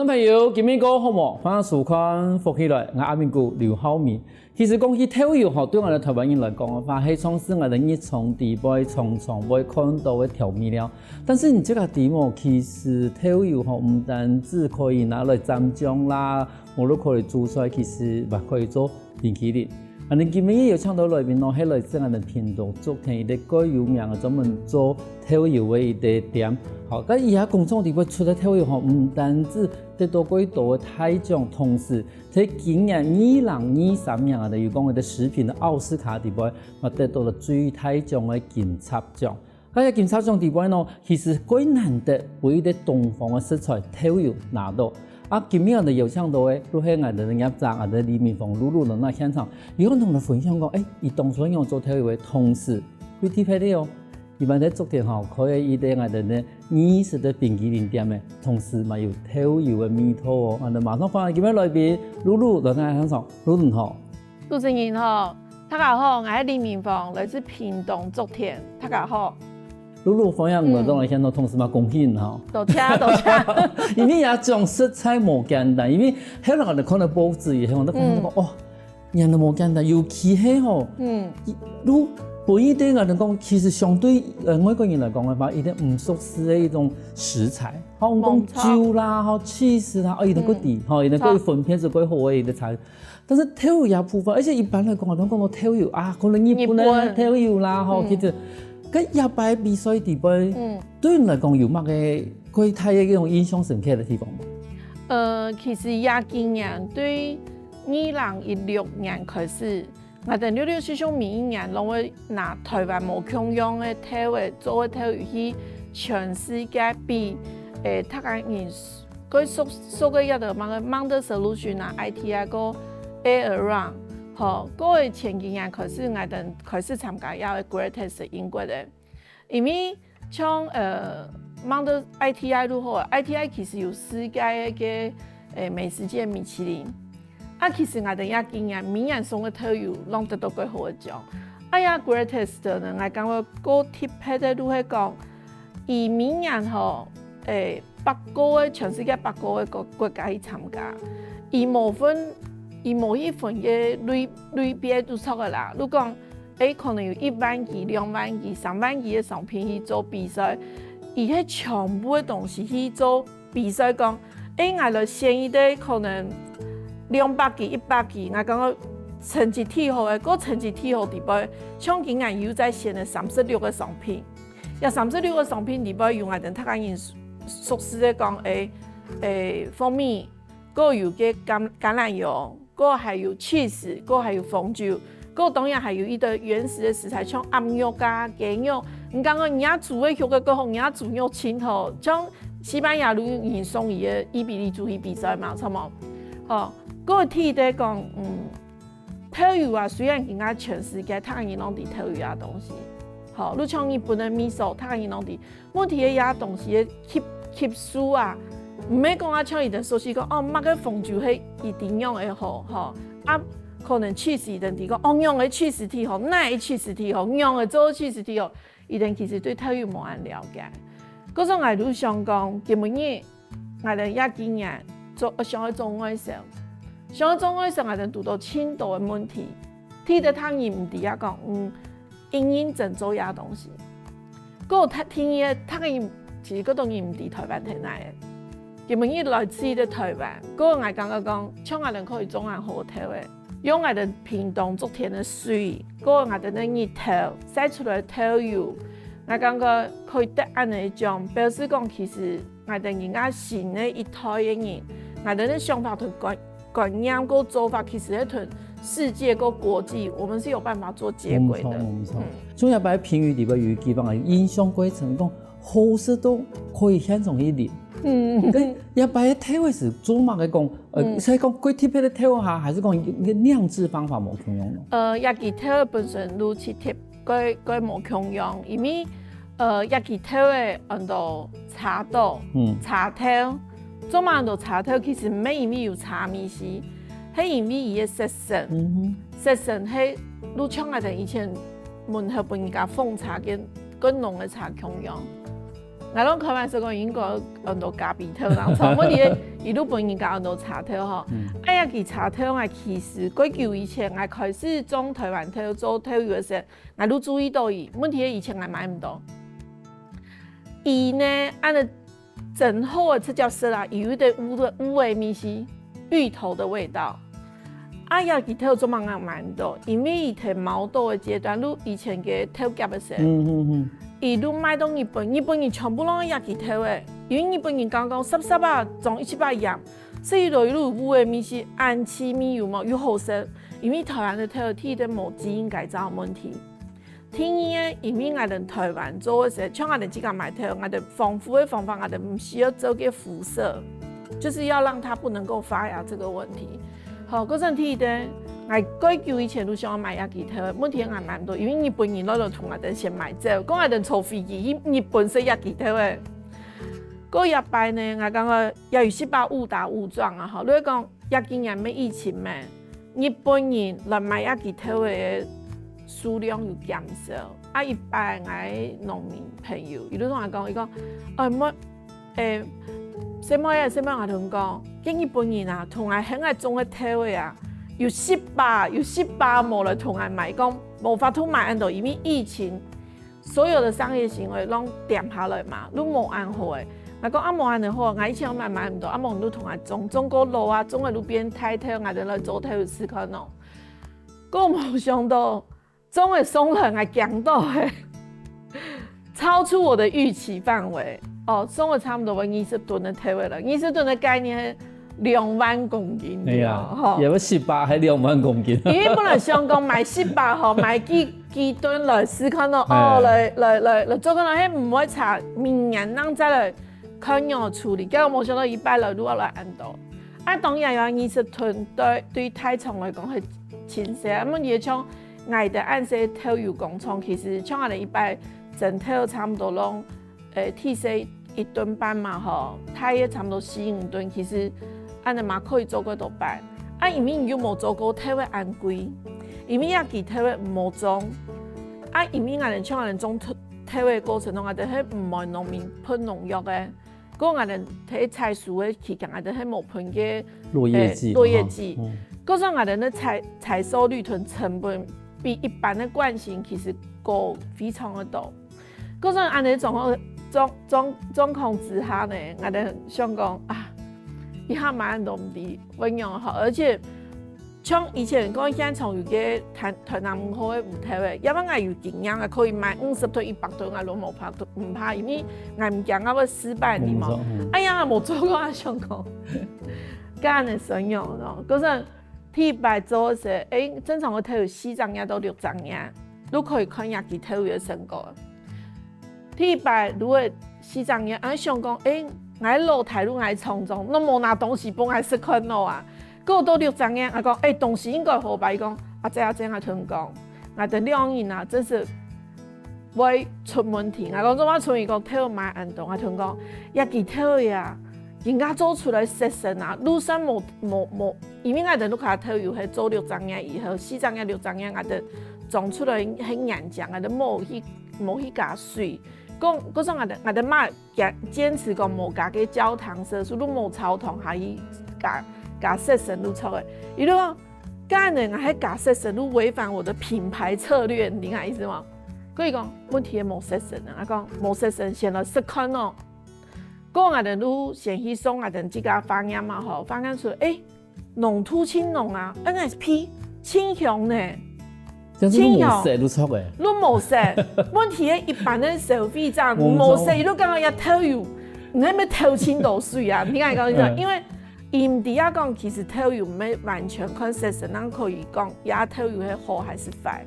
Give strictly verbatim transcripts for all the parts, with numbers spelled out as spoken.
朋友，今晡日過好無？歡迎收看《福氣來》，𠊎阿明哥劉浩明。其實講起豆油吼，對𠊎等臺灣人來講个話，係算係𠊎等日常裡背常常會看到个調味料。但是你自家知無？其實豆油吼，毋單止可以拿來蘸醬啦，無就可以煮出來，其實還可以做冰淇淋。恁呢今晡日有請到來賓哦，係來自𠊎等屏東竹田一個蓋有名个專門做豆油个一個店。好，該這下工廠裡背出个豆油吼，毋單止得到蓋多个大獎，同時在今年二零二三年啊，有講个食品个奧斯卡裡背，嘛得到了最大獎个金質獎。 該這金質獎裡背呢，其實蓋難得分一個東方个食材豆油拿到。啊，今晡日𠊎等邀請到个，就係𠊎等个業者，𠊎等个李明芳露露來到現場。佢會同𠊎等分享講，欸，佢當初仰做豆油个，同時，佢特別个哦，佢還在竹田吼，開了一個𠊎等个義式个冰淇淋店个，同時嘛有豆油个味道哦。𠊎等馬上歡迎今晡日來賓，露露來到現場，露露好。 主持人好，大家好，𠊎係李明芳，來自屏東竹田，大家好。露露，歡迎來到𠊎等个現場，同時嘛恭喜你哈。多謝，多謝。因為這種實在無簡單，因為後來𠊎等看到報紙以後，𠊎等看到講，哇，原來無簡單，尤其係吼，嗯，你本意對𠊎等講，其實相對呃外國人來講个話，一定毋熟悉个一種食材，吼，講酒啦，吼，cheese啦，哦，一定過知，吼，一定過分辨是過好个一個材。 但是豆油這部分，而且一般來講，都講到豆油啊，可能日本个豆油啦，吼，其實，該這擺比賽裡背，對你來講有麼个蓋大个一種印象深刻个地方無？呃，其實這幾年對二零一六年開始，𠊎等陸陸續續每一年攏會拿臺灣無共樣个豆仔做个豆油去全世界比，欸，大家人 蓋熟熟个這兜麼个Mount Solution啊，I T I个Air Around，吼，該前幾年開始，𠊎等開始參加這个Greatest英國个。因為像呃Mount I T I就好，I T I其實有世界个呃美食街米其林。啊，其實𠊎等這幾年每年送个豆油，攏得到蓋好个獎。啊，這Greatest呢，𠊎感覺蓋特別个就係講，佢每年吼，欸， 百個个，全世界百個个國國家去參加，佢無分，佢無一分个類類別就著个啦。就講，欸，可能有一萬支、兩萬支、三萬支个商品去做比賽，佢係全部个東西去做比賽，講，欸，𠊎來選一個可能兩百支、一百支，𠊎感覺成績最好个，該成績最好裡背，像今年又再選了三十六個商品。 這三十六個商品裡背有𠊎等大家人熟熟悉个講，欸，欸，蜂蜜，過有个橄橄欖油，過還有cheese，過還有紅酒，過當然還有一個原始个食材，像鴨肉啊、雞肉。你講个你也煮个肉个過好，你也煮肉清吼，像西班牙就有人送佢个伊比利豬去比賽嘛，著無？吼，過第一個講，嗯， 豆油啊，雖然今下全世界大家人攏知豆油啊東西，吼，就像日本个味噌，大家人攏知。問題个這東西个級級數啊，毋係講啊像佢等熟悉講，哦，麼个紅酒係一定仰仔好，吼，啊，可能cheese佢等知講，哦，仰仔cheese忒好，哪个cheese忒好，仰仔做cheese忒好，佢等其實對豆油無恁了解。故所𠊎就想講，今晡日 𠊎等這幾年做想愛做外銷，想愛做外銷，𠊎等堵到盡多个問題。第一个，大人毋知啊講，嗯，一人正做這東西。過第第二个，大人其實蓋多人毋知臺灣在哪个。今晡日來自一个臺灣，過𠊎感覺講，像𠊎等可以種恁好个豆仔，用𠊎等屏東竹田个水，過𠊎等个日頭曬出來个豆油，𠊎感覺可以得恁仔个獎，表示講其實 𠊎等今下新个一代个人，𠊎等个想法同觀觀念个做法，其實係同世界个國際，我們是有辦法做接軌的。無錯，無錯。嗯。像這擺評語裡背有一句話，印象蓋深，講好食到可以現場去啉。嗯。該這擺个豆仔係做麼个講，呃，嗯。係講蓋特別个豆仔，還係講該釀製方法無共樣呢？呃，這支豆仔本身就特別 蓋蓋無共樣，因為呃，這支豆仔安到茶豆，嗯。茶豆，做麼安到茶豆？其實毋係因為有茶味緒，係因為佢个色澤，嗯哼。色澤係就像𠊎等以前門口分人家奉茶个，該濃个茶共樣。𠊎攏開玩笑講，應該安到咖啡豆當中，問題係佢都分人家安到茶豆吼。嗯。哎呀，佢茶豆啊，其實幾久以前，𠊎開始種台灣豆、做豆油个時，𠊎都注意到佢。問題係以前𠊎買毋到。佢呢，恁呢真好个直接食啊，佢有一點烏的烏的味緒，芋頭的味道。 啊，這支豆做麼个買毋到？因為佢在毛豆个階段，就以前个豆莢个時，嗯嗯嗯。佢就賣到日本，日本人全部攏愛這支豆个，因為日本人講講濕濕啊，種一七八樣，所以就一路烏个味緒，恁奇妙有無？又好食，因為台灣个豆第一點無基因改造个問題。 第二呢，因為𠊎等台灣做个時，像𠊎等自家買豆，𠊎等防腐个方法，𠊎等毋需要做个輻射，就是要讓它不能夠發芽這個問題。好，過陣第一點，𠊎蓋久以前就想要買這支豆，問題𠊎買毋到，因為日本人來了同𠊎等先買走，講𠊎等坐飛機去日本食這支豆个。過一擺呢，𠊎感覺也有一息誤打誤撞啊，吼，你講 這幾年个疫情咩，日本人來買這支豆个數量有減少。啊，一擺𠊎農民朋友，佢就同𠊎講，佢講，哎，莫，欸，細妹仔，細妹仔，𠊎同你講，該日本人啊，同𠊎喊𠊎種个豆仔啊，有息把，有息把無來同𠊎買，講無法度買恁多，因為疫情 所有个商業行為攏恬下來嘛，就無恁好欸。𠊎講啊無恁好，𠊎以前買買毋到，啊無你就同𠊎種，種過路啊，種个路邊大豆，𠊎等來做豆試看哦。過無想到，種个送來𠊎驚到欸，超出我的預期範圍。哦，送了差不多有二十噸个豆仔了，二十噸个概念係 兩萬公斤，哎呀，吼。也要息把還兩萬公斤。因為本來想講買息把吼，買幾，幾噸來試看咯，哦，哎。來，來，來，來做看咯，係毋會差，明年正再來看仰處理。結果無想到一擺來就來恁多。啊，當然有二十噸對，對大廠來講係真細，啊，問題像𠊎等恁細豆油工廠，其實像𠊎等一擺整豆差不多攏 欸，地細一噸半嘛吼，大个差不多四五噸，其實恁呢嘛可以做過多擺。啊，因為你又無做過豆仔恁貴，因為這支豆仔無種，啊，因為𠊎等像𠊎等種豆，豆仔過程中，𠊎等係毋愛農民噴農藥个，過𠊎等在採收个期間，𠊎等係無噴个落葉劑，欸，落葉劑。嗯。過所以𠊎等个採，採收率同成本比一般个慣性其實高非常个多。 過所以恁呢狀況，狀，狀，狀況之下呢，𠊎等想講啊，這下買恁多毋知會仰好，而且像以前講現場有个台，台南五號个烏豆仔，也嘛𠊎有經驗，𠊎可以買五十噸、一百噸，𠊎都無怕，毋怕，因為𠊎毋驚𠊎會失敗，你嘛。嗯，嗯。哎呀，無做過啊，想講，該恁呢算仰咯，過所以 第一擺做个時，欸，正常个豆有四隻月到六隻月，就可以看這支豆个成果。第一擺如果四隻月，啊，想講，欸，𠊎老弟就𠊎創作，都無拿東西分𠊎食看咯啊。過到六隻月，𠊎講，欸，東西應該好吧？佢講，阿姊阿姊，𠊎同你講，𠊎等兩人啊，真是 會出問題。𠊎講做麼出問題？講豆買恁多，𠊎同講，這支豆仔啊，人家做出來色素啊，就算無，無，無，因為𠊎等屋下豆油係做六隻月以後，四隻月、六隻月，𠊎等種出來係原漿，𠊎等無去，無去加水。講，講說𠊎等，𠊎等嘛堅，堅持講無加个焦糖色素，就無炒糖，還去加，加色素就出來。佢就講， 該呢，𠊎係加色素，就違反我的品牌策略，你懂意思嗎？所以講，問題係無色素啊，𠊎講無色素先來食看咯。過𠊎等就先去送𠊎等自家化驗嘛吼，化驗出，欸，濃度盡濃啊，N S P盡香呢。但是都無色，就著欸。都無色，問題係一般个消費者，無錯。無色，佢都感覺這豆油，你係毋係偷盡多水啊？你敢講意思？嗯。因為佢毋知啊講，其實豆油毋係完全看色素，正可以講，這豆油係好還是壞。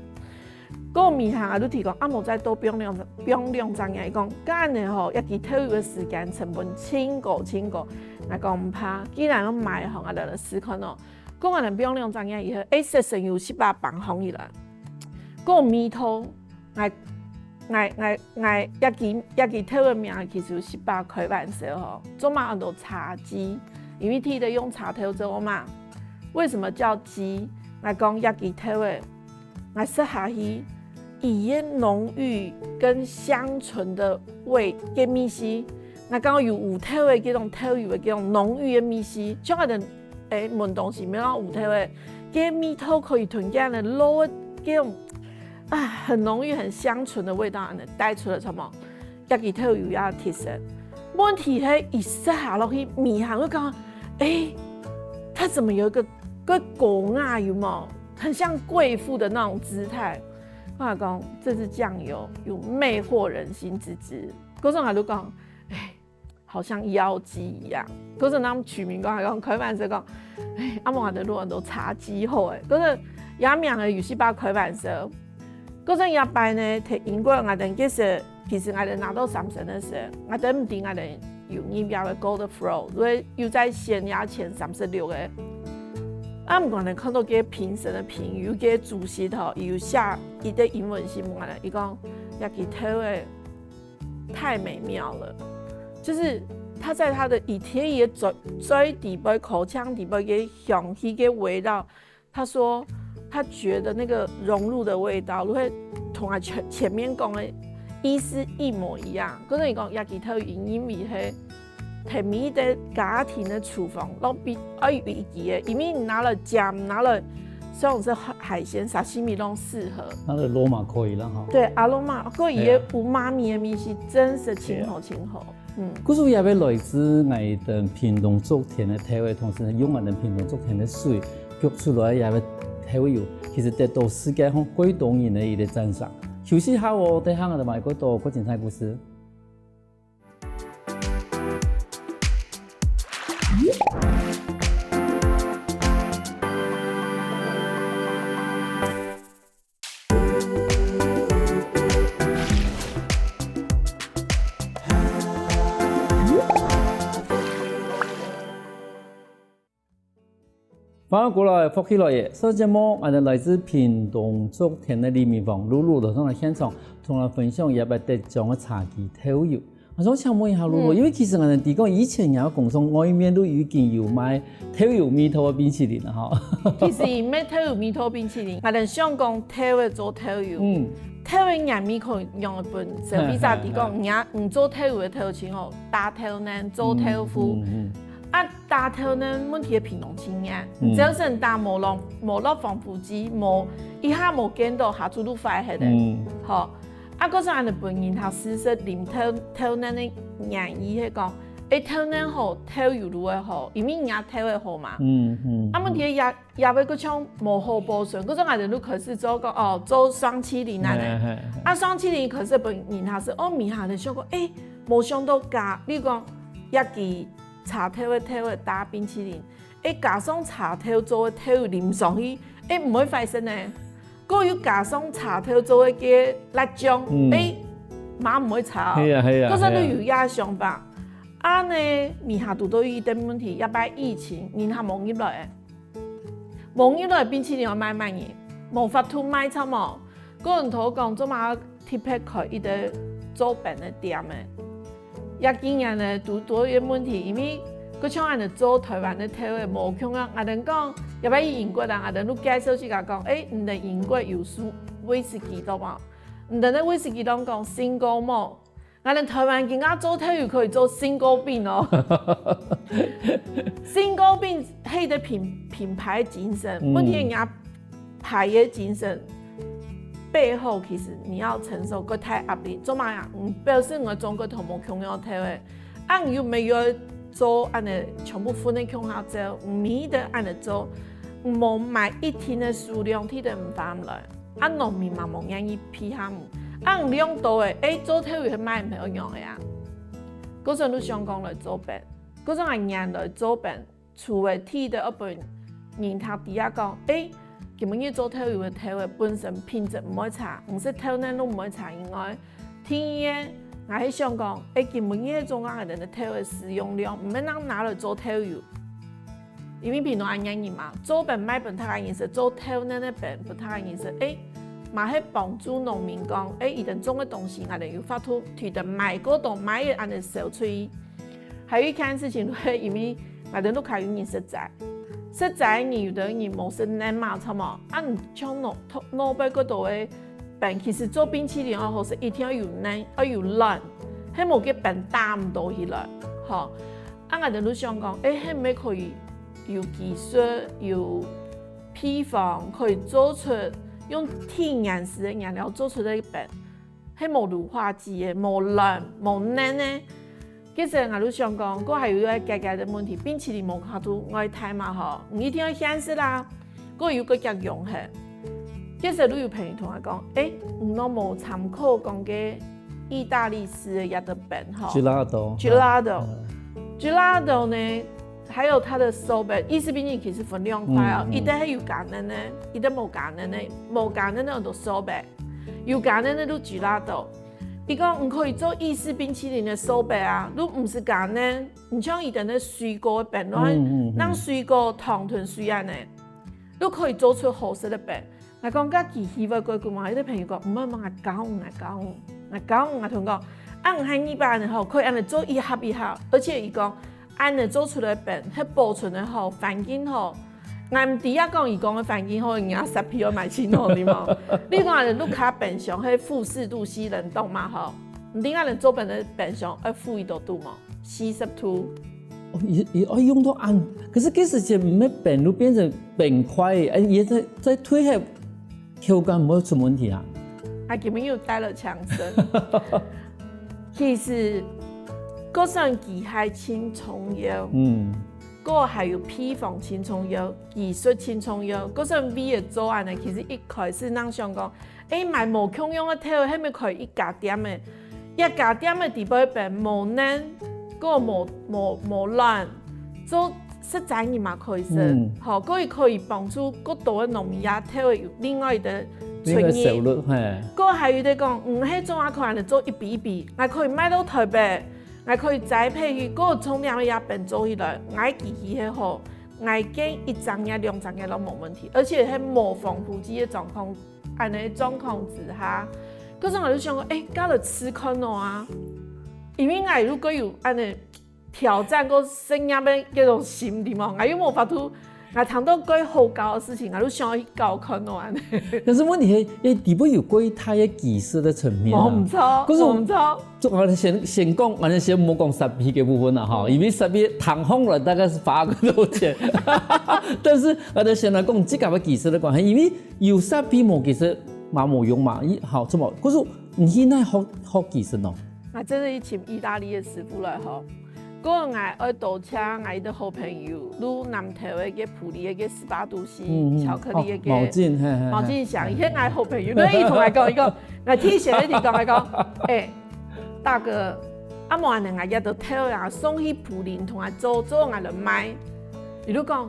過尾下啊，就提講，啊，無再多放兩，放兩隻月，講，該呢吼，這支豆油个時間成本盡高盡高。𠊎講毋怕，既然都買吼，𠊎來試看咯。過𠊎等放兩隻月以後，欸，色素有息把放䟘起來。過味道，𠊎，𠊎，𠊎，𠊎，這支，這支豆个名其實有息把開玩笑吼，做麼安到茶雞？因為第一用茶豆做嘛。為什麼叫雞？𠊎講這支豆个 𠊎食下去，佢个濃郁跟香醇个味，个味緒，𠊎感覺有芋頭个這種豆油个這種濃郁个味緒，像𠊎等，欸，燜東西，無講芋頭个，个味道可以同佢个肉个這種，啊，很濃郁、很香醇个味道，恁樣帶出來，知無？這个豆油个特色。問題係，一食下落去，味下會感覺，欸，它怎麼有一個，个高雅，有無？很像貴婦的那種姿態。𠊎講，這是醬油，有魅惑人心之質。可是𠊎就講，欸，好像妖姬一樣。可是他們取名講，還講開玩笑講，欸，啊，無恁樣就摎佢茶姬好欸。可是這名仔有時擺開玩笑。可是這擺呢，在英國𠊎等其實，其實𠊎等拿到三星个時，𠊎等毋知𠊎等有入這个Golden Floor，所以有在選這前三十六个。啊，毋過呢，看到个評審个評語，个主席吼，有寫一个英文新聞啊，佢講，這个豆仔太美妙了，就是它在它的，佢在佢个嘴，嘴底背、口腔底背个香氣个味道，他說他覺得那個融入的味道，會同他前，前面講个意思一模一樣。可是佢講，這个豆因為係 係每一個家庭个廚房，攏必愛有一支个，因為拿來煎，拿來像係海，海鮮沙西米攏適合。拿來滷嘛可以啦，吼。對，阿羅嘛，過佢个有媽咪个味緒，真係盡好，盡好。嗯。故所也會來自𠊎等屏東竹田个豆仔，同時呢，用𠊎等屏東竹田个水焗出來，也會豆仔油，其實得到世界上蓋多人个一個讚賞。休息下哦，等下𠊎等還有更多更精彩故事。 歡迎過來，福氣來了！上節目，𠊎等來自屏東竹田个李明芳露露來到𠊎等現場，同𠊎等分享佢這擺得獎个茶姬豆油。𠊎想請問一下露露，嗯。因為其實𠊎等知講以前𠊎等工廠外面都已經有賣豆油味道个冰淇淋了哈。其實毋係豆油味道冰淇淋，𠊎等想講豆仔做豆油。嗯。豆仔原味可以用來分消費者知講，嗯，嗯，嗯。你啊，你做豆油个頭前吼，打豆奶、做豆腐。嗯，嗯，嗯。啊， 打豆奶問題係屏東盡熱，嗯。朝晨打無落，無落防腐劑，無，一下無見到，下晝就壞忒了。嗯。吼，啊，故所恁樣分人客試食啉豆，豆奶个原因係講，欸，豆奶好，豆油就會好，因為人家豆仔好嘛。嗯，嗯，啊，問題係也，也會閣像無好保存，故所𠊎等就開始做講，哦，做霜淇淋恁樣。嘿，嘿，嘿。啊，霜淇淋開始分人客試，哦，味下就想講，欸，無想到加，你講，一支 茶豆个豆仔打冰淇淋，欸，加上茶豆做个豆油淋上去，欸，毋會壞勢呢。過又加上茶豆做个个辣醬，嗯。欸，嘛毋會差哦。係啊，係啊，故所就有這想法。係啊。啊呢，味下堵到一個問題，這擺疫情，人客無入來欸。無入來，冰淇淋愛賣麼个？無法度賣，著無？ 過毋過講做麼个特別開一個做冰个店仔。這幾年呢，堵著一個問題，因為閣像恁樣做台灣个豆仔無共樣，𠊎等講，這擺去英國啊，𠊎等就介紹自家講，欸，你等英國有sushi，威士忌著無？你等个威士忌攏講single malt，𠊎等台灣今下做豆油可以做single bean哦。Single bean係一個品，品牌精神，嗯。問題人家牌个精神背後，其實你要承受過大壓力。做麼个啊？你表示你个中國同無共樣豆仔，啊，你又無愛做恁樣全部分个共下做，你一定恁樣做，你無買一定个數量，一定毋划來。 啊，農民嘛無願意配合你。啊，你量多欸，欸，做豆油賣毋係恁樣个啊。故所就想講來做冰，故所𠊎原來做冰，除了第一愛分人客知啊講，欸，今晡日做豆油个豆仔本身品質毋會差，毋使豆奶都毋會差以外，第二个，𠊎係想講，欸，今晡日个中國人个豆仔使用量，毋免拿來做豆油。 因為平常恁樣人嘛，做冰賣分大家人食，做豆奶个冰分大家人食，欸，嘛係幫助農民講，欸，佢等種个東西，𠊎等有法度提得賣過多，賣个恁樣銷出去。還有一件事情，係因為𠊎等屋下有人食齋，食齋个人有的人無食卵嘛，著無？啊，你像外，外背過多个餅，其實做冰淇淋愛好食，一定愛有奶，愛有卵，係無个餅打毋到起來，吼。啊，𠊎兜就想講，欸，係毋係可以有技術、有配方，可以做出用天然食个原料做出个餅，係無乳化劑个、無卵、無奶个。其實𠊎就想講，過還有一個解決个問題，冰淇淋無法度外帶嘛吼，你一定愛現食啦。 過有个較永恆。其實就有朋友同𠊎講，欸，你都無參考講个義大利式个一个餅吼 gelato， gelato，gelato 呢，還有它的手餅，意式冰淇淋其實分兩塊哦，嗯嗯一个係有加奶个，一个無加奶个，無加奶个很多手餅，有加奶个就 gelato。佢講你可以做義式冰淇淋个手餅啊，就毋使加奶，你像以前个水果个餅，然後嗯嗯嗯讓水果糖同水恁呢。 都可以做出好食个餅。𠊎講个機會會過久嘛，有个朋友講，毋好毋好，𠊎教你，𠊎教你，𠊎教你，𠊎同你講，啊，你看日本人吼，可以恁呢做一盒一盒，而且佢講，恁呢做出來个餅，係保存个好，環境好。𠊎毋知啊，講佢講个環境好，人家食品愛買清楚，對無？你講恁呢，屋下冰箱係負四度C冷凍嘛吼，你知恁呢做餅个冰箱愛負幾多度無？四十度。 哦，也也哦用到恁，可是這時節毋係冰就變成冰塊，哎，也在在退後，口感毋會出問題啊。啊，今日又帶了強生。其實，就算佢還盡重要，嗯，過還有配方盡重要，技術盡重要，就算為了做恁呢，其實一開始人想講，欸，買無共樣个豆，係毋係可以一家店个？一家店个底背邊無奶，過無無無卵，做實在你嘛可以食，嗯好，過佢可以幫助更多个農民也豆有另外一个那個收出入，入，嘿，過還有个講，嗯，係總也可能做一比一比，還可以賣到台北，還可以栽培去，過重點也變做起來，𠊎機器係好，𠊎建一張也兩張也都無問題，而且係無防腐劑个狀況，恁呢狀況之下，可是𠊎就想講，欸，該來試看咯啊，因為𠊎如果有恁呢挑戰過生涯个這種心理嘛，𠊎又無法度，𠊎聽到過好搞个事情，𠊎就想要去搞看咯恁呢。但是問題係，欸，底背有過大个技術个層面啊。無毋著，可是無毋著。做我先先講，我先莫講設備个部分啦哈，因為設備談紅了大概係花个多錢，但是我先來講這个个技術个關係，因為有設備無技術嘛無用嘛，一好怎麼？可是你現在學學技術喏？啊，真係去尋義大利个師傅來吼。過𠊎愛多謝𠊎一个好朋友，就南投个个普利个个斯巴杜西，嗯嗯巧克力个个哦毛巾，嘿嘿嘿毛巾香，以前𠊎好朋友，佢一同𠊎講，佢講，𠊎提前一直講，𠊎講，欸，大哥，啊無恁呢，𠊎也都偷啊，送去普林同𠊎做，做𠊎來賣。佢就講，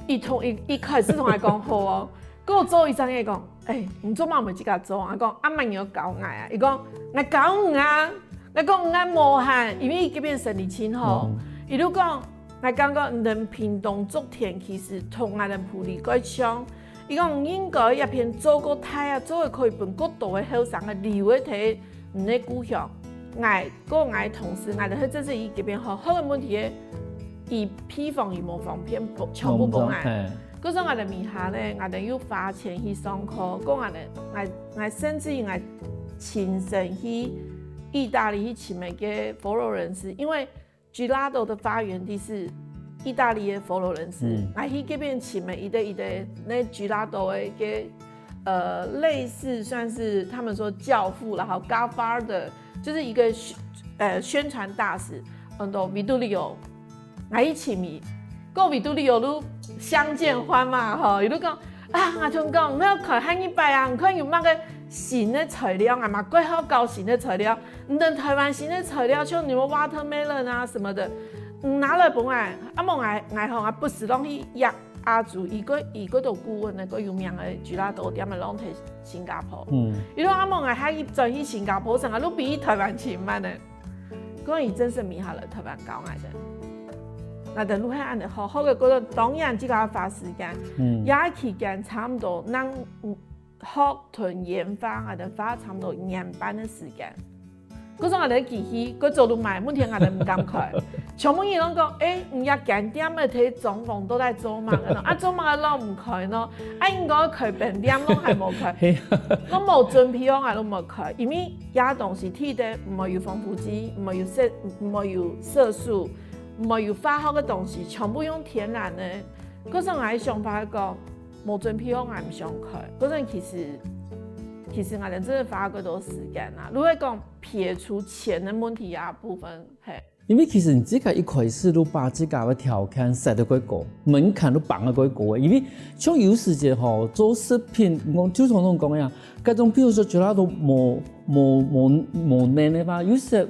一同一一開始同𠊎講好哦，過做一陣佢講，欸，你做麼毋自家做啊？講阿姆你要教𠊎啊，佢講𠊎教你啊，𠊎講𠊎無閒，因為佢這片生理盡好，佢就講。 𠊎感覺你等屏東竹田其實同𠊎等埔里蓋像。佢講應該一片做過大啊，做个可以分更多个後生个留个在你个故鄉。𠊎過𠊎同事，𠊎等係真正以這片好，好个問題个，以配方佢無方便，全部幫𠊎。嘿可是𠊎等米下咧，𠊎等又花錢去上課，過𠊎等，𠊎，𠊎甚至於𠊎親身去義大利去尋个个佛羅倫斯，因為 gelato 的發源地是義大利个佛羅倫斯。嗯𠊎去這片尋个一个一个那 gelato 个个呃類似算是他們說教父啦，哈，Godfather，就是一個宣呃宣傳大使，很多 Vittorio，𠊎去尋佢，過 Vittorio 就相見歡嘛，吼，佢就講啊，𠊎同你講，你愛開下一擺啊，你看有麼个新个材料啊嘛，蓋好搞新个材料。 你等台灣新个材料，像你有watermelon啊什麼的，你拿來分𠊎，啊無𠊎，𠊎吼，𠊎不時攏去約阿祖，佢个，佢个都顧問个，个有名个gelato店个攏在新加坡。嗯，佢講啊無𠊎還轉去新加坡，成个都比台灣勤慢呢。講佢真係米下來台灣教𠊎等。𠊎等路係恁呢，好好个過程，當然自家花時間，嗯也期間差不多，能學同研發，𠊎等花差不多年半个時間。該時𠊎兜機器，該早就買，問題𠊎兜毋敢開。全部人攏講：「欸，你這間店个在裝潢到底做麼个呢？啊，做麼个摎毋開呢？啊，應該開分店，攏還無開。」係啊。攏無準備好，𠊎都無開，因為這東西第一毋會有防腐劑，毋會有色，毋會有色素，毋會有化學个東西，全部用天然个。該時𠊎个想法係講，無準備好，𠊎毋想開。該時其實，其實𠊎兜真个花過多時間啊。如果講撇除錢个問題啊部分，係。因為其實你自家一開始就把自家个條件設得過高，門檻就綁得過高个。因為像有時節吼，做食品，𠊎就常常講个呀，該種譬如說gelato無，無，無，無能个話，有時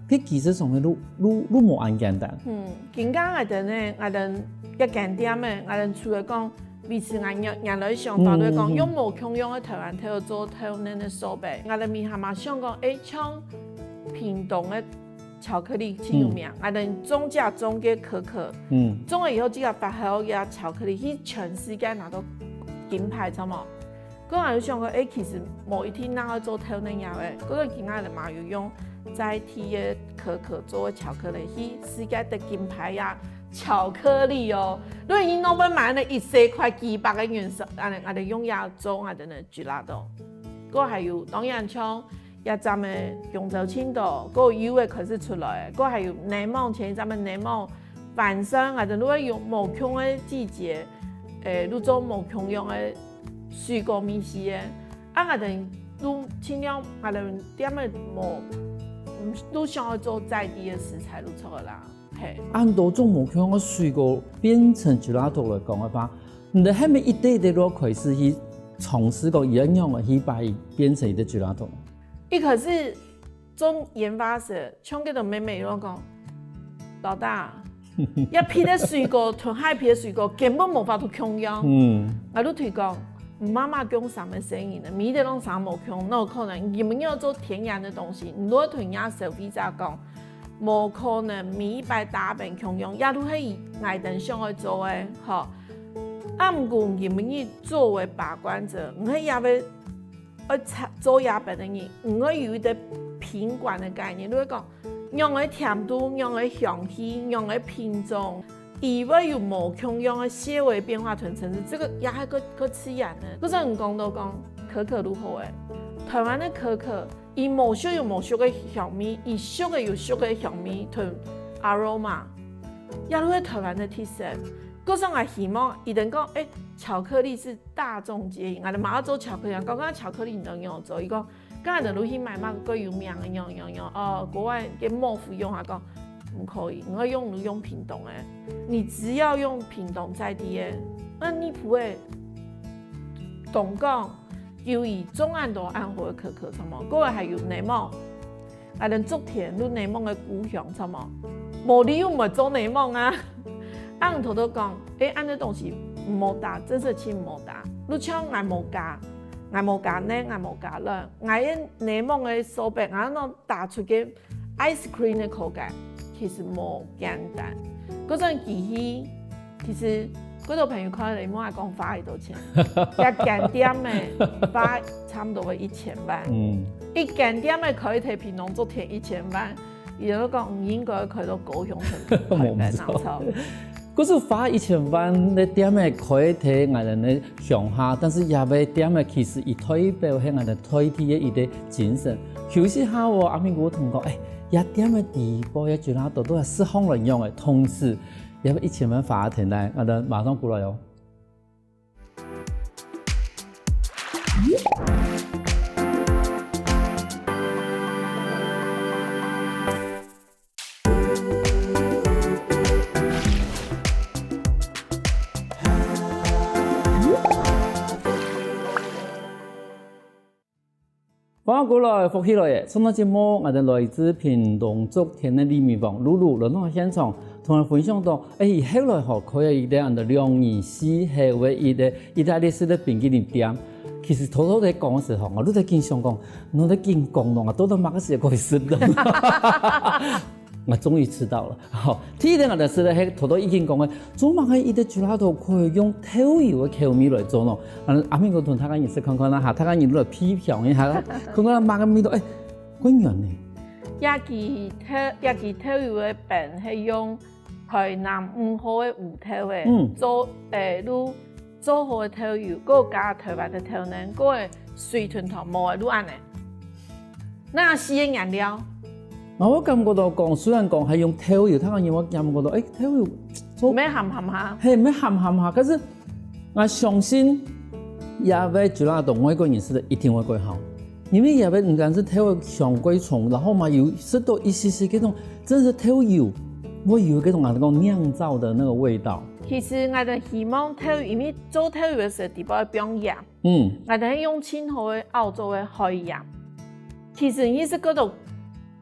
个技術上面都，都，都無恁簡單。嗯，今下𠊎兜呢，𠊎兜一間店呢，𠊎兜除了講維持𠊎原，原來个想法，嗯，就係講，嗯，嗯。用無共樣个台灣豆做豆奶个手法。𠊎兜乜還蠻想講，欸，像屏東个巧克力真有名，嗯。𠊎兜種這種个可可，嗯。種了以後，這個發酵个巧克力，去全世界拿到金牌，知道無？ 該𠊎就想講，欸，其實無一定愛做豆奶个，該个今下嘛有用在地个可可做个巧克力，去世界得金牌啊，巧克力哦。如果你弄分買那一細塊幾百个銀色，恁樣，恁樣用這做恁樣个gelato。該還有，當然像這站个香蕉青島，該有个開始出來，該還有檸檬，前一站个檸檬，反正𠊎兜都會用無共个季節，欸，都做無共樣个 水果味緒个。啊，𠊎兜都盡量，𠊎兜店个無，嗯，都想愛做在地个食材就著个啦，係。恁多種無共个水果變成gelato來講个話，你兜係毋係一垤一垤就開始去嘗試講，佢愛仰般去把佢變成一個gelato？一開始 種研發時，像該兜妹妹又講：「老弟，這片个水果同該片个水果根本無法度共樣。」嗯。𠊎就同佢講：「你媽媽降三个細人呢，每一個人生無共，哪有可能？你們愛做天然个東西，你都愛同人家消費者講，無可能每一擺打扮共樣，也都係𠊎兜想愛做个，吼。啊，毋過你們做个把關者，你係也會 愛做，做這片个人，你愛有一個品管个概念，你會講，仰个甜度，仰个香氣，仰个品種，佢會有無共樣个細微變化同層次，這個也還較，較自然个。可是你講到講可可就好欸，台灣个可可，佢無色有無色个香味，佢色个有色个香味同aroma，也就係台灣个特色。可是𠊎希望佢等講，欸，巧克力是 大眾皆飲，𠊎兜嘛愛做巧克力，講講巧克力你都仰做，佢講，該𠊎兜就去買麼个最有名个，仰仰仰，哦，國外个模仿用啊，講，毋可以，你愛用就用屏東个，你只要用屏東在地个，該內埔个、東港、九如種恁多恁好个可可，著無？過來還有檸檬。 𠊎兜竹田就檸檬个故鄉，著無？無理由毋會做檸檬啊！啊，你偷偷講，欸，恁樣東西毋好打，真實性毋好打。就像𠊎無加，𠊎無加奶，𠊎無加卵，𠊎个檸檬个手筆，𠊎攏打出个ice cream个口感，其實無簡單。該陣機器 其實，幾多朋友看了，問𠊎講花幾多錢？一間店个花差毋多會一千萬。嗯。一間店个開忒屏東竹田一千萬，佢就講，嗯，應該開到高雄、台北、南投。可是花一千萬个店个開忒𠊎兜个鄉下，但是這个店个其實佢代表係𠊎兜在地个一個精神。有時下哦，阿明哥同講，欸，這店个底部，這gelato都係食項來用个，同時 這一千萬花下來，𠊎兜馬上過來哦。歡迎過來，福氣來了！上段節目，𠊎兜來自屏東竹田个李美芳露露來到現場，同𠊎分享到，欸，佢後來吼開了一個恁樣兩人四口个一個義大利式个冰淇淋店。其實偷偷在講个時候，𠊎都在緊想講，𠊎在緊講咯，𠊎到底麼个時候可以食到？ 𠊎終於知道了。好，第一點𠊎就食个係頭頭已經講个，做麼个一個gelato可以用豆油个口味來做呢？啊，阿明哥同大家認識看看啦，哈，大家認識來品嚐一下啦，看看麼个味道，欸，還原呢。這支豆，這支豆油个粄係用臺南五號个烏豆仔，嗯。做，欸，就做好个豆油，過加臺灣个豆奶，過个水同糖無个，就恁仔。該四个原料。啊，𠊎感覺到講，雖然講係用豆油，但係𠊎感覺到，欸，豆油做，毋會鹹鹹下。係，毋會鹹鹹下，可是 𠊎相信這位gelato外國人食了一定會過好，因為這位毋單淨豆个香過重，然後嘛有食到一息息該種，真係豆油，會有該種啊，講釀造的那個味道。其實𠊎兜希望豆油，因為做豆油个時候，底背愛放鹽，嗯。𠊎兜用盡好个澳洲个海鹽。其實你食過到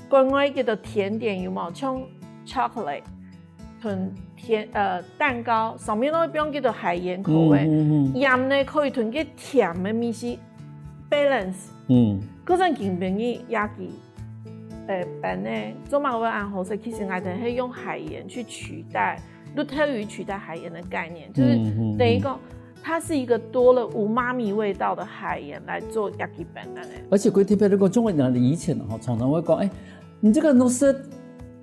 國外个甜點有無？像chocolate， 同甜，呃，蛋糕上面都會放幾多海鹽口味，嗯，嗯，嗯。鹽呢可以同該甜个味緒balance。嗯。可是今晡日這支，呃，粄呢，做麼个會恁好食？其實𠊎兜係用海鹽去取代，就豆油取代海鹽的概念，就是嗯，嗯，嗯。等於講，它是一個多了umami味道的海鹽來做這支粄恁仔。而且佢特別，如果中國人以前吼，常常會講，欸，你這個東西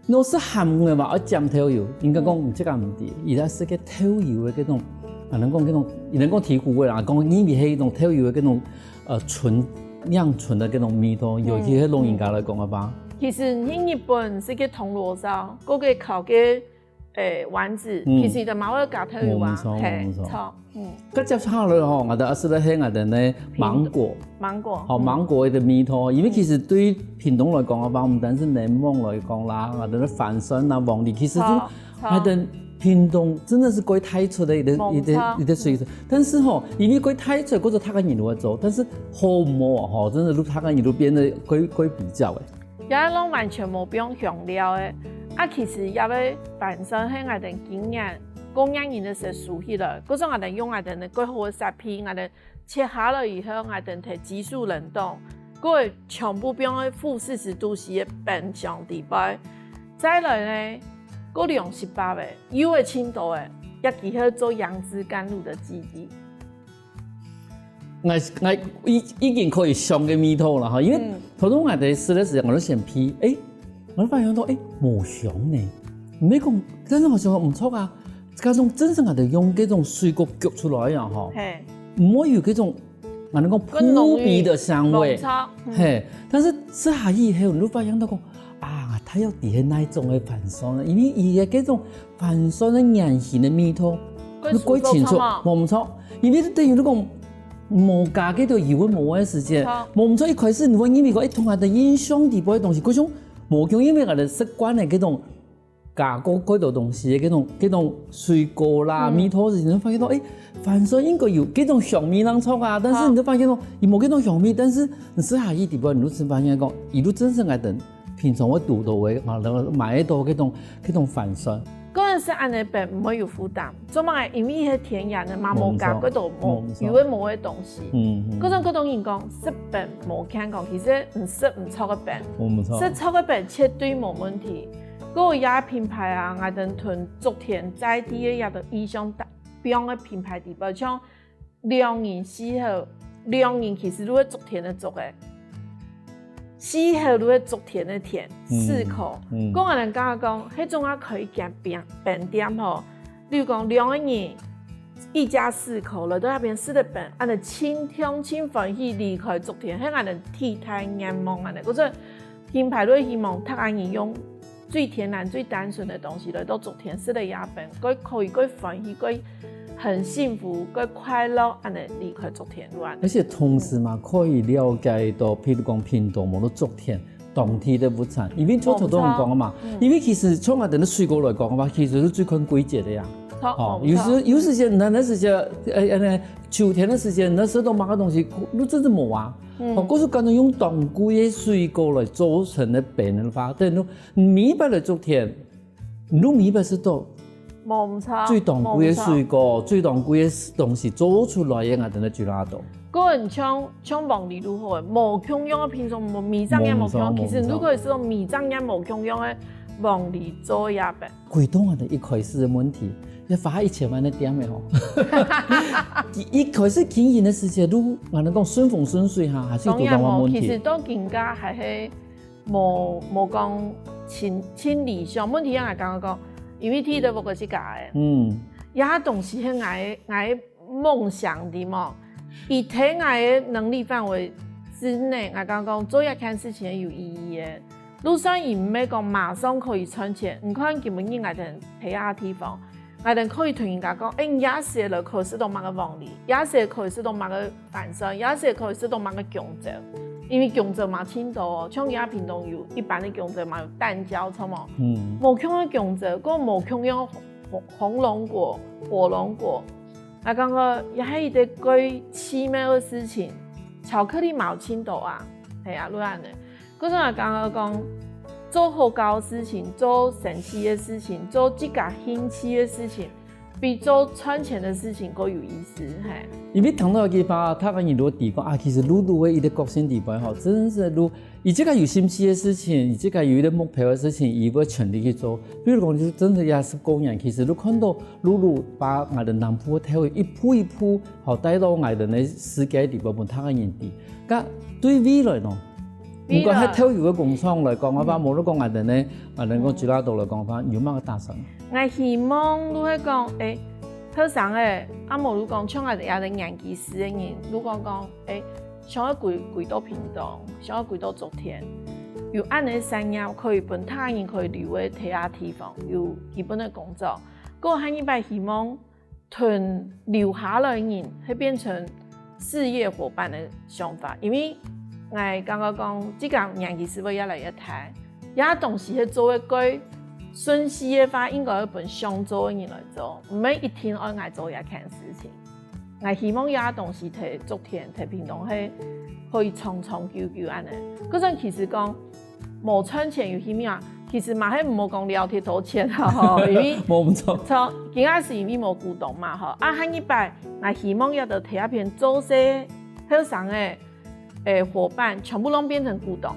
若係鹹个話，愛沾豆油，應該講，嗯。這個毋對，佢係个豆油个該種，啊，人講該種，人講提古味啦，講因為係一種豆油个該種，呃，醇，釀醇的該種味道，尤其係老人家來講个話。其實你日本係个銅鑼燒，該个烤个，欸，丸子，嗯。其實就嘛會加豆油啊，無錯，係，無錯。著，嗯。該接下來吼，𠊎兜也係來係𠊎兜个芒果。芒果，好，嗯。芒果个味道，因為其實對屏東來講个話，毋單淨檸檬來講啦，𠊎兜个番薯啊、黃梨，其實就好，好。𠊎兜屏東真的是過大出个一個，無錯。一個，一個水準。但是吼，因為過大出，過做大家人都會做，但是好無吼，真的就大家人都變得過，過比較欸。 也攏完全無放香料个。啊，其實這个番薯係𠊎兜今年過年人个時節收起來，故所𠊎兜用𠊎兜个過好个設備，𠊎兜切下來以後，𠊎兜提急速冷凍，過會全部放在負四十度C个冰箱底背。再來呢，過兩十八个，又會盡多个，也其實做楊枝甘露个基底。 𠊎，𠊎已，已經可以想該味道了哈，因為嗯。頭先𠊎在食个時間，𠊎就先鼻，欸，𠊎就發現到，欸，無香呢。毋係講，但是好像毋錯啊，加上真正𠊎兜用該種水果焗出來啊，吼，嘿。毋會有該種，𠊎兜講撲鼻个香味。跟濃郁，濃濃濃。嘿，但是食下去以後，你就發現到講，啊，佢到底係哪一種个番薯呢？因為佢个該種 番薯个原形个味道，過清楚，無毋著。因為等於你講無加該兜油个無个時節，無毋著。一開始你會認為講，欸，同𠊎兜印象底背个東西，該種無共，因為𠊎兜習慣个該種加過幾多東西个該種，該種水果啦、味道時，你會發現到，欸，番薯應該有該種香味當著啊，但是你就發現到，佢無該種香味，但是你食下去底背，你就發現講，佢就真正个等 平常會堵到个，啊，買得到該種，該種番薯。个人食恁仔粄毋會有負擔，做麼个？因為係天然个嘛，無加幾多無，有个無个東西。嗯，嗯。各種各種人講，食粄無健康，其實毋食毋著个粄，無毋著。食著个粄絕對無問題。个也品牌啊，𠊎兜同竹田在地个也都異常大，放个品牌底背，像 良人四號，良人其實就係竹田个竹仔，四號就係竹田个田，四口。講𠊎兜剛剛講，該種啊可以揀冰冰店吼，例如講兩個人，一家四口來到該片食个粄，恁仔盡暢盡歡喜離開竹田，係𠊎兜第一大願望恁仔。故所品牌就希望大家人用 最天然、最單純个東西來到竹田食个夜飯，佢可以，佢歡喜，佢很幸福，佢快樂，恁仔離開竹田灣。而且同時嘛，可以了解到，譬如講屏東無論竹田當地个物產，因為就像頭先講个嘛，因為其實像𠊎兜个水果來講个話，其實係最看季節个呀。哦，有時有時節，那那時節，呃呃，秋天个時節，那時節都麼个東西，都真係無啊。哦，故所講用當季个水果來做成个粄个話，等於 每擺來竹田，你每擺食到無毋著，最當季个水果，無毋著。最當季个東西做出來个，𠊎兜个gelato。个人像像黃梨就好个，無共樣个品種，無每隻人無共樣。無毋著，其實你可以食到每隻人無共樣个黃梨做个粄。回到𠊎兜一開始个問題，愛花一千萬个店个吼。一開始經營个時節，你恁仔講順風順水哈，還係有當大問題？當然無，其實到今下還係無無講盡盡理想。問題𠊎感覺講，因為第一个屋个自家个，嗯，這東西係𠊎𠊎个夢想，知無？佢在𠊎个能力範圍之內，𠊎感覺講做這件事情係有意義个。就算佢毋係講馬上可以賺錢，你看今晡日𠊎兜在這地方，𠊎兜可以同人家講，欸，你這時來可以食到麼个黃梨，這時可以食到麼个番薯，這時可以食到麼个弓蕉，因為弓蕉嘛盡多哦，像這屏東有一般个弓蕉嘛有疸蕉，著無？嗯，無共樣个弓蕉，還有無共樣个紅紅龍果、火龍果。𠊎感覺這係一個蓋奇妙个事情，巧克力嘛有盡多啊，係啊，就恁仔。 故所𠊎感覺講，做好搞个事情，做生趣个事情，做自家興趣个事情，比做賺錢个事情較有意思，係。因為聽到這句話，大家人都知講啊，其實露露个一個個性底背吼，真係露，佢自家有興趣个事情，佢自家有一個目標个事情，佢會全力去做。比如講，就真係這十過年，其實你看到露露把𠊎兜南部个豆仔一步一步，吼，帶到𠊎兜个世界底背，分大家人知。該對未來呢？ 毋過係豆油个工廠來講个話，無論講𠊎兜呢，𠊎兜講gelato來講个話，有麼个打算？𠊎希望就係講，欸，後生个，啊無就講像𠊎兜這個年紀時个人，就講講，欸，想愛歸歸到屏東，想愛歸到竹田，有恁仔產業可以分大人可以留个在這地方，有基本个工作。過下一擺希望 同留下來个人，係變成事業夥伴个想法。因為𠊎感覺講，自家年紀係會越來越大，這東西係做个過順序个話，應該會分想做个人來做，毋係一定愛𠊎做這件事情。𠊎希望這東西在竹田、在屏東係可以長長久久恁仔。可是其實講， 無賺錢有興趣啊，其實嘛係毋好講了忒多錢啊吼，因為無毋著。從今下係因為無股東嘛吼，啊下一擺，𠊎希望這兜在這片做事後生个，欸，夥伴全部攏變成股東，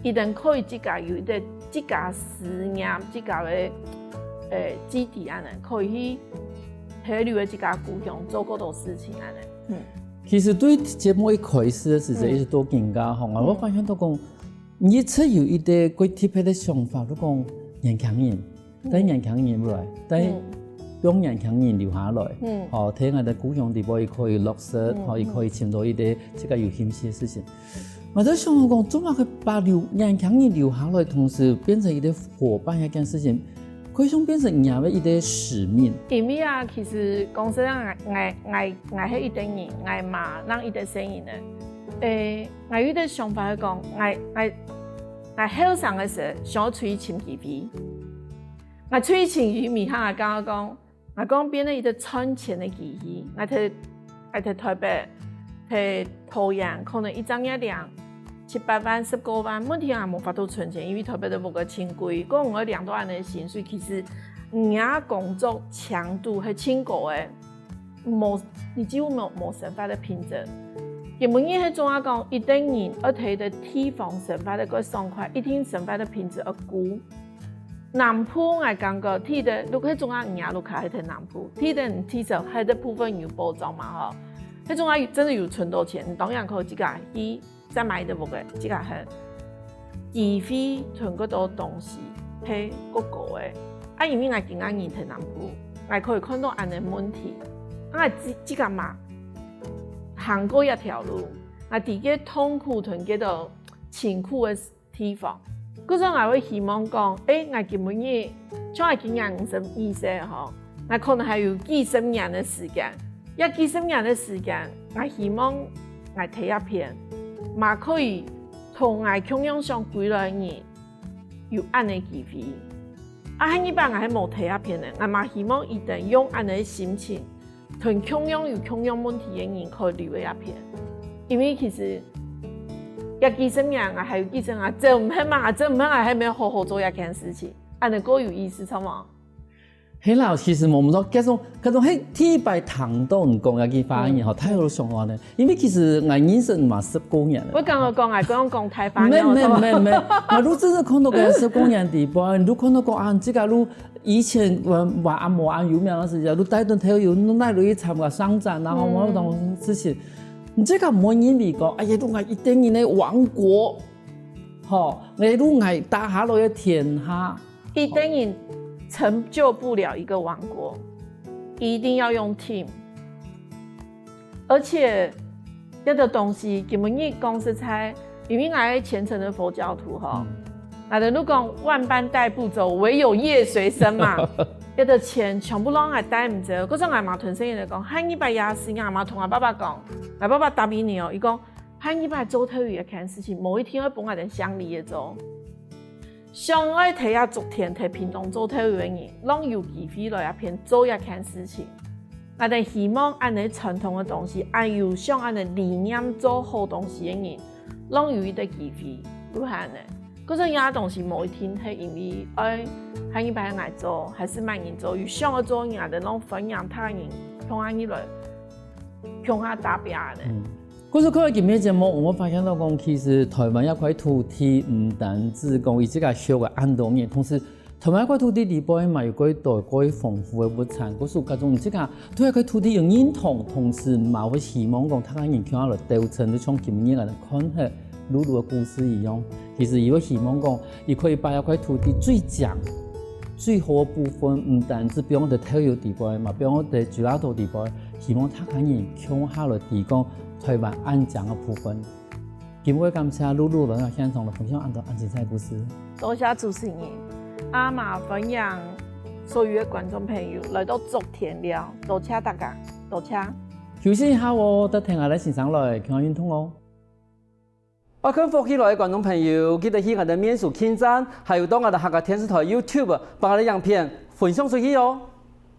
佢兜可以自家有一個自家事業、自家个，欸，基地恁仔，可以去回流个自家故鄉做較多事情恁仔。嗯，其實對節目一開始个時節，嗯，一直到今下吼，𠊎發現到講， 你一直有一個蓋特別个想法，就講年輕人，帶年輕人來，帶用年輕人留下來，吼，在𠊎兜故鄉底背可以落實，吼，也可以尋到一個自家有興趣个事情。𠊎在想講，做麼个把留年輕人留下來，同時變成一個夥伴這件事情，可以講變成你个一個使命。因為啊，其實講實在，𠊎𠊎𠊎𠊎係一個人，𠊎嘛，正一個細人仔。 欸，𠊎有一個想法係講，𠊎𠊎𠊎後生个時想愛出去尋機會，𠊎出去尋機會，下𠊎感覺講，𠊎講變成一個賺錢个機會。𠊎在𠊎在台北，在桃園，可能一隻月領七八萬、十過萬，問題𠊎無法度存錢，因為台北个物價真貴，講𠊎領到恁仔个薪水，其實你个工作強度係真高个。 無，你幾乎無無生活个品質。今晡日係總下講，一個人愛在一個地方生活得較爽快，一定生活个品質愛顧。南部𠊎感覺，第一，你係總下你个屋下係在南部，第一，你至少還有部分有保障嘛吼。係總下真个有存到錢，你當然可以自家去 再買一個屋仔，這個係機會同較多東西係較高个。啊因為𠊎今下人在南部，𠊎可以看到恁仔問題，啊𠊎自自家嘛行過這條路，𠊎知該痛苦同該兜辛苦个地方。故所𠊎會希望講，欸，𠊎今晡日，像𠊎今年五十二歲吼， 𠊎可能還有幾十年个時間。這幾十年个時間，𠊎希望𠊎在這片，嘛可以同𠊎共樣想歸來个人有恁仔機會。啊下二擺𠊎係無在這片个，𠊎嘛希望佢兜用恁仔个心情，同共樣有共樣問題个人可以留在這片。因為其實這幾十年，𠊎還有幾十年，𠊎走毋忒嘛，𠊎走毋忒，𠊎還無好好做這件事情，恁仔較有意思，著無？ 係啦，其實無毋著，該種該種係第一擺聽到你講這句話个人吼，大家都想法呢。因為其實𠊎認識你嘛十過年了。𠊎剛剛講，𠊎剛剛講大話了，無無無無，𠊎都真係看到該十過年底背，你都看到講啊，你自家都以前話話啊無恁有名个時節，都帶等豆油，都帶落去參加商展啊，吼，某種事情。你自家毋會認為講，哎呀，都𠊎一個人个王國。吼，𠊎路𠊎打下來个天下。一个人成就不了一个王国，一定要用 team。而且，这个东西根本你讲实在，因为俺虔诚的佛教徒哈，俺的路讲万般带不走，唯有业随身嘛。这个钱全部让俺带唔走，可是俺妈吞声音来讲，喊一百也是，俺妈同俺爸爸讲，俺爸爸答应你哦，伊讲，喊一百做头一件事情，某一天会帮俺的乡里也做。 想愛在這竹田、在屏東做頭个人，攏有機會來這片做這件事情。𠊎等希望恁呢傳統个東西，恁有想恁呢理念做好東西个人，攏有一个機會，就係恁呢。可是這東西無一定係因為愛喊一百人來做，還是麼人做，有想愛做个人，𠊎等攏歡迎大人共下入來，共下打拚呢。故所看到今日節目，𠊎發現到講，其實台灣這塊土地毋單止講佢自家畜个恁多年，同時台灣這塊土地裡背嘛有蓋多蓋豐富个物產。故所各種自家對這塊土地有認同，同時嘛會希望講，大家人共下來鬥陣，就像今日𠊎等看个露露个故事一樣。其實佢會希望講，佢可以把這塊土地最靚、最好个部分，毋單止放在豆油裡背嘛，放在gelato裡背，希望大家人共下來提供 台灣恁靚个部分。今晡日感謝露露來到現場來分享恁多恁精彩个故事。多謝主持人，也嘛歡迎所有个觀眾朋友來到竹田寮，多謝大家，多謝。休息一下哦，等下來欣賞來健康運動哦。愛看福氣來个觀眾朋友，記得去𠊎等面書網站，還有到𠊎等客家電視台YouTube，把𠊎等影片分享出去哦。